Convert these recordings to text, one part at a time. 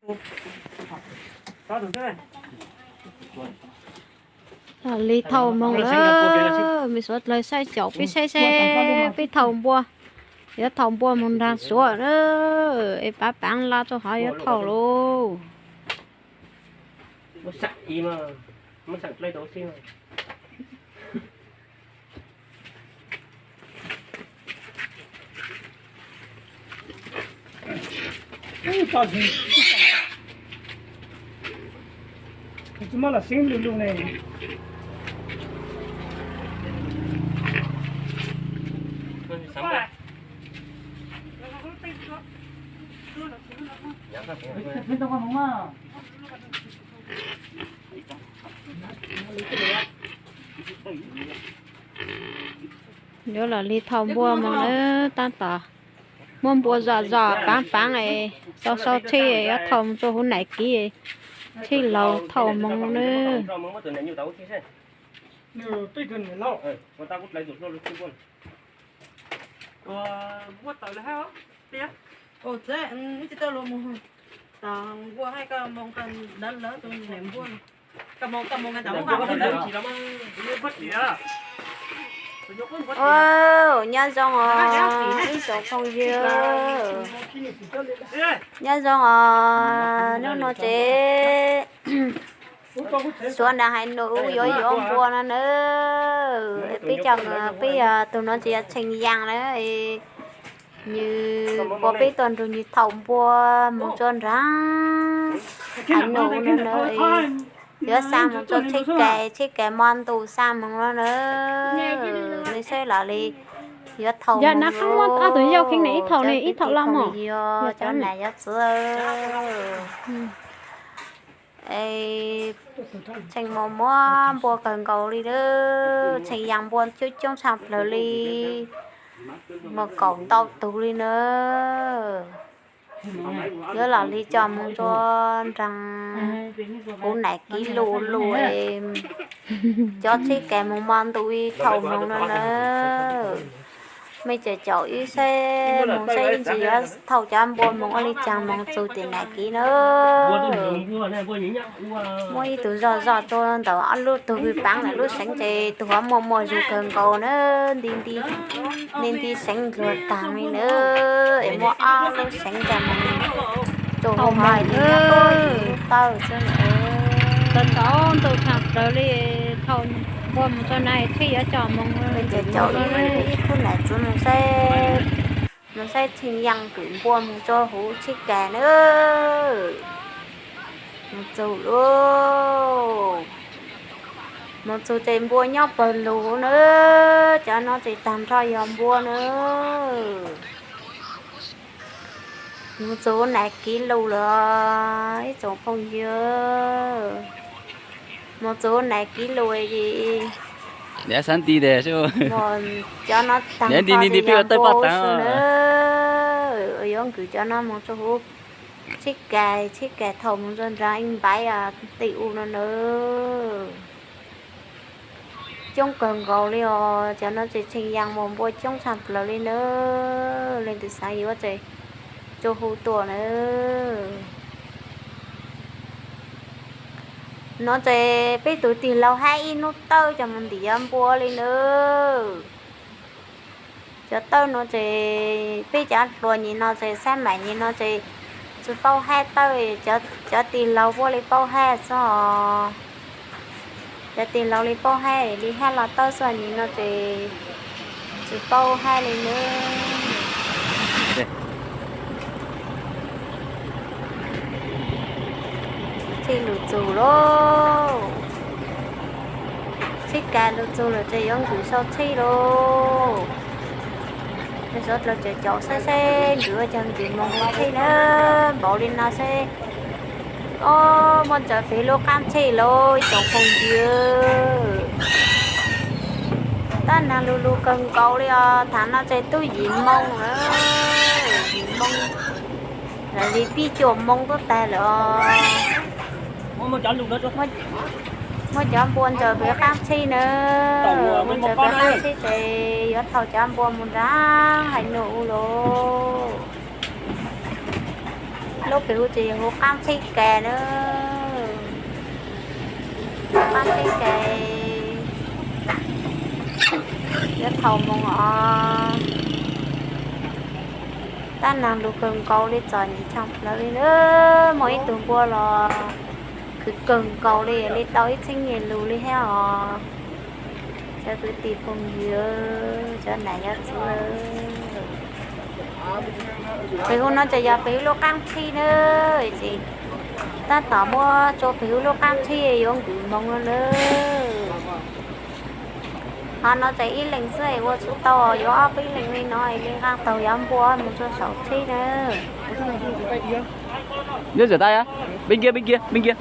Li thaum moog lawm, mej suav dlawg saib caum peb saib seb peb thaum npua, yuav thaum npua moog nraag suav na, es paav paav la rua hov yuav thaum lauj. Yuav los li thaum npua moog na, tab tom muab npua zom zom paav paav es sau sau tshej yuav thaum moog rua huv Naim Kiv, tshej laug thaum moog na. Nyob zoo os ib tsoom phooj ywg, nyob zoo os, hnub no ces suav nraag hais nus yuav yuav npua no na. Peb cov, peb tug no ces yog Tsheej Yaas na. Nws, puab peb tuaj nrug nws thaum npua moog rua nraag hais nus no na. Yuav xa moog rua tsheb kais, tsheb kais mo ntus xa moog no na. Nws saib los li yuav thaum moog, ib tug yog cov nam yog txwv. Tsheej Yaas muab npua kawg nkaus li, Tsheej Yaas npua coob coob tshaj plawg li, muaj kaum ntau tug li na. Yuav los li coj moog rua nraag huv Naim Kiv lug lug, cov tsheb kais moog mo ntus ib thaum moog no na. Mej caum caum wb saib moog saib ib ntsis yuav thaum cov npua moog ua li caag moog txug tim Naim Kiv na. Muaj ib tug zog zog rua ntawm ob lub tug kws paav lub seev ces tug hov muaj muaj zug kawg nkaus na, nti nti seev dluag taag li na. Es muaj ob lub seev ca moog rua huv hov li lub tawj xwb na. Tau tau ntau tshaj plawg li, thaum npua moog rua na tsheb yuav coj moog. Mej caum caum ib khub nam txwv moog saib, moog saib Tsheej Yaas kws npua moog rua huv tsheb kais na. Moog txug lauj, moog txug ces npua nyob pawg lug na. Cov no ces taag nrho yog npua na. Moog txug Naim Kiv lug lawm ib tsoom phooj ywg. Moog txug Naim Kiv lug es cov no taag nrho ces yog npua xwb na. Yuav nkws cov no moog rua huv tsheb kais, tsheb kais thaum moog rua nraag ib npaiv tim u no na. Coob kawg nkaus li os, cov no ces Tsheej Yaas muaj npua coob tshaj plawg li na. Leej twg xaav yuav ces rua huv tuaj na. No ces peb tug tig laug hab ib hnub tawj cov moog ntim yuav npua li na. Cov tawj no ces peb cov hluas nyim no ces xab maim nyim no ces tsi paub hab tawj, cov tig laug puab li paub hab xwb os. Cov tig laug li paub hab li hab los tawj xwb, nyim no ces tsi paub hab li na. Tsheb lug txug lauj. Tsheb kais lug txug lawm ces yuav nkws sau tsheb lauj. Tej sawv dlawg caum caum saib seb nkws ua caag nkws moog ua tsheb na. Npaum li no seb, o, muaj ntsaws pem lub qaab tsheb lauj ib tsoom phooj ywg. Tab nag lug lug kawg nkaus li os, thaum no ces tub yim moo na, yim moo, lam li pib cuaj moo tuaj tag lawm os. Muaj cov npua ntsaws pem qaab tsheb na, muaj ntsaws pem qaab tsheb ces yuav thauj cov npua mus nraag hais nus u lauj. Lub pem hub ces yog hub Qaab Txhib Kas na. Qaab Txhib Kas, yuav thaum moos os. Tab nag lug kawg nkaus li, txom nyem tshaj plaws li na. Muaj ib tug npua los khwv kawg nkaus li, li tau ib txheeb nyem lug li thiab os. Cov kwv tij phooj ywg, cov nam cov txwv, pem hub no ces yog pem hub lub Qaab Txhib na. Ces tab tom muab tso pem hub lub Qaab Txhib yuav nqus moos no na. Hov no ces ib leeg xwb ua tsis tau, yuav ob peb leeg li no li nqaa taug yav npua mus txog saum txhib na. Nhớ rửa tay á. Bên kia, bên kia, bên kia.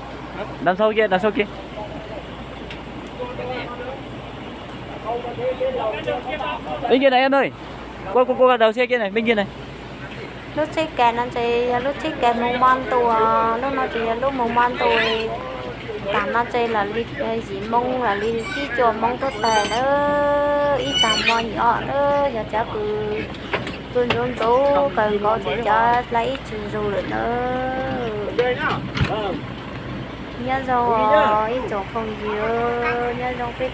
Đằng sau kia, đằng sau kia. Bên kia này em ơi. Qua, qua, qua đầu xe kia này, bên kia này. Lub txhib kas no ces yog lub txhib kas moog mo ntu, lub no ces yog lub moog mo ntu. Taam no ces lam li yim moo, lam li tsib cuaj moo tuaj tag na, ib taag mo nyuam os na, yog cov kws tu ntxuv ntxuv kawg nkaus ces cov dlai ib tsis zug lawm na. Nyob zoo ib tsoom phooj ywg, nyob zoo peb